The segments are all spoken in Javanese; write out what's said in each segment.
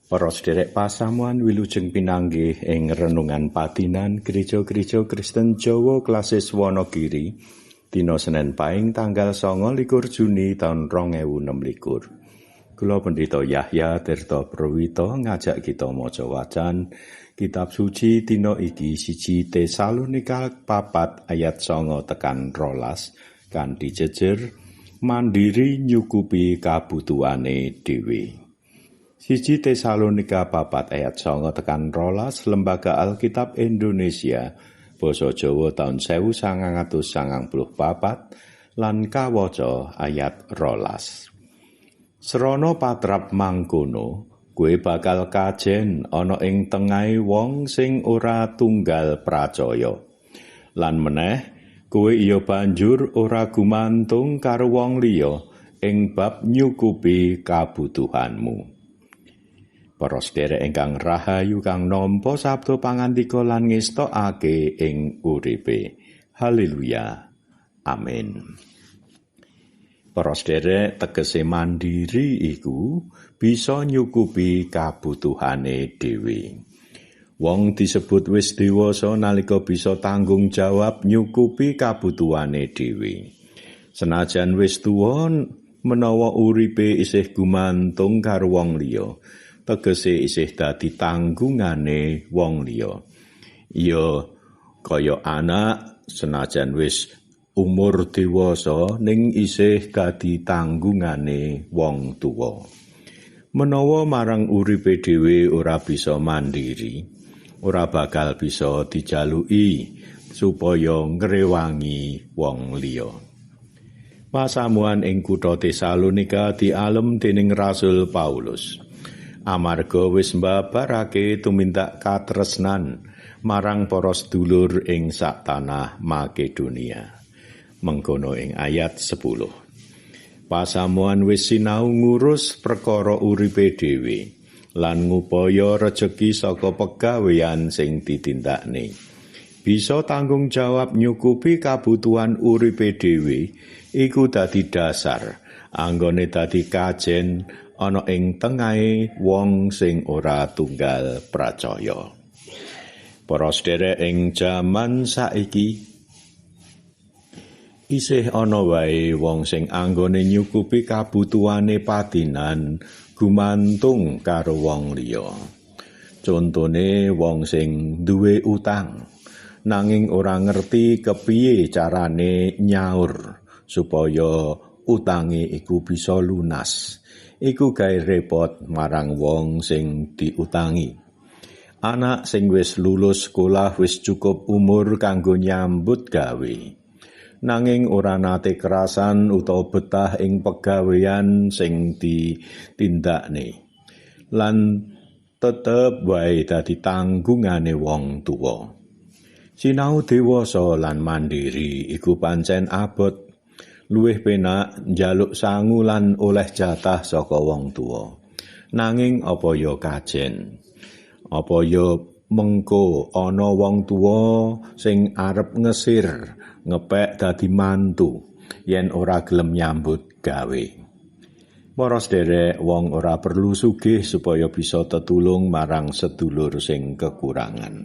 Para sederek pasamuan wilujeng pinanggih ing renungan patinan Gereja-gereja Kristen Jawa Klasis Wonogiri dina Senin Paing tanggal 29 Juni taun 2026. Kula Pendeta Yahya Tirta Prawito ngajak kita maca wacan kitab suci dina iki 1 Tesalonika 4 ayat 9 tekan 12 kanthi jejer mandiri nyukupi kabutuhane dhewe. 1 Tesalonika 4 ayat 9 tekan 12 Lembaga Alkitab Indonesia basa Jawa taun 1994 lan kawaca ayat 12. Srana patrap mangkono, kowe bakal kajen ana ing tengahe wong sing ora tunggal pracaya. Lan meneh, kowe iya banjur ora gumantung karo wong liya ing bab nyukupi kabutuhanmu. Para sederek ingkang rahayu kang nampa sabda pangandika lan ngestokake ing uripe. Haleluya. Amin. Para sederek, tegese mandiri iku bisa nyukupi kabutuhane dhewe. Wong disebut wis dewasa nalika bisa tanggung jawab nyukupi kabutuhane dhewe. Senajan wis tuwa, menawa uripe isih gumantung karo wong liya, tegese isih dadi tanggungane wong liya. Ya kaya anak senajan wis umur dewasa ning isih dadi tanggungane wong tuwa. Menawa marang uripe dhewe ora bisa mandiri, ora bakal bisa dijaluki supaya ngrewangi wong liya. Pasamuan ing kutha Tesalonika dialem dening Rasul Paulus. Amarga wis mbabarake tumindak katresnan marang para sedulur ing sak tanah Makedonia. Mengkono ing ayat 10. Pasamuan wis sinau ngurus perkara uripe dhewe lan ngupaya rejeki saka pegawean sing ditindakne. Bisa tanggung jawab nyukupi kabutuhan uripe dhewe iku dadi dasar anggone dadi kajen ana ing tengahe wong sing ora tunggal pracaya. Para sederek, ing jaman saiki isih ana wae wong sing anggone nyukupi kabutuhane patinan gumantung karo wong liya. Contone wong sing duwe utang nanging ora ngerti kepiye carane nyaur supaya utange iku bisa lunas. Iku gawe repot marang wong sing diutangi. Anak sing wis lulus sekolah wis cukup umur kanggo nyambut gawe. Nanging ora nate kerasan utawa betah ing pegawean sing ditindakne. Lan tetep wae dadi tanggungane wong tuwa. Sinau dewasa lan mandiri iku pancen abot. Luwih penak njaluk sangu lan oleh jatah saka wong tuwa. Nanging apa ya kajen? Apa ya mengko ana wong tuwa sing arep ngesir, ngepek dadi mantu yen ora gelem nyambut gawe. Para sederek, wong ora perlu sugih supaya bisa tetulung marang sedulur sing kekurangan.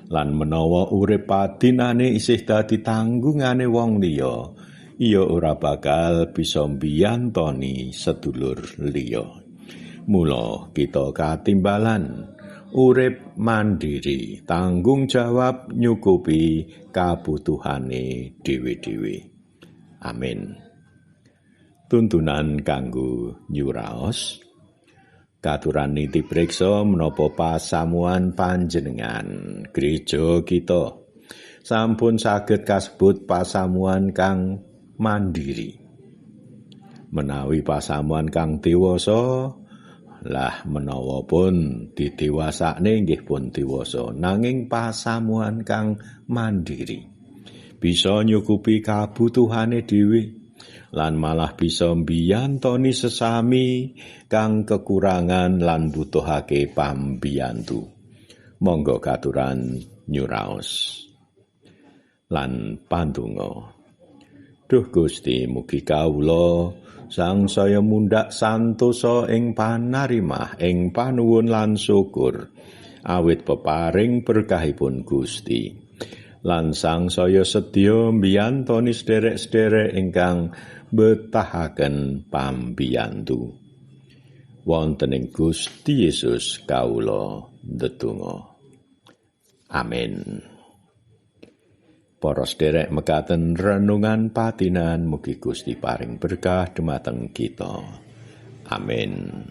Lan menawa urip padinane isih dadi tanggungane wong liya, iya ora bakal bisa mbiyantoni sedulur liya. Mula kita katimbalan urip mandiri, tanggung jawab nyukupi kabutuhane dhewe-dhewe. Amin. Tuntunan kanggo nyuraos. Katuran niti priksa menapa pasamuan panjenengan gereja kita sampun saged kasebut pasamuan kang mandiri. Menawi pasamuan kang dewasa, lah menawa pun didewasakne nggih pun dewasa, nanging pasamuan kang mandiri bisa nyukupi kabutuhane dhewe lan malah bisa mbiyantoni sesami kang kekurangan lan butuhake pambiyantu. Monggo katuran nyuraos lan pandonga. Duh Gusti, mugi kawula sangsaya mundhak santosa ing panarimah ing panuwun lan syukur awit peparing berkahipun Gusti. Lan sangsaya sedya mbiyantoni sederek-sederek ingkang betahaken pambiyantu. Wonten ing Gusti Yesus kawula ndedonga. Amin. Para sederek, mekaten renungan patinan, mugi Gusti paring berkah dumateng kita. Amin.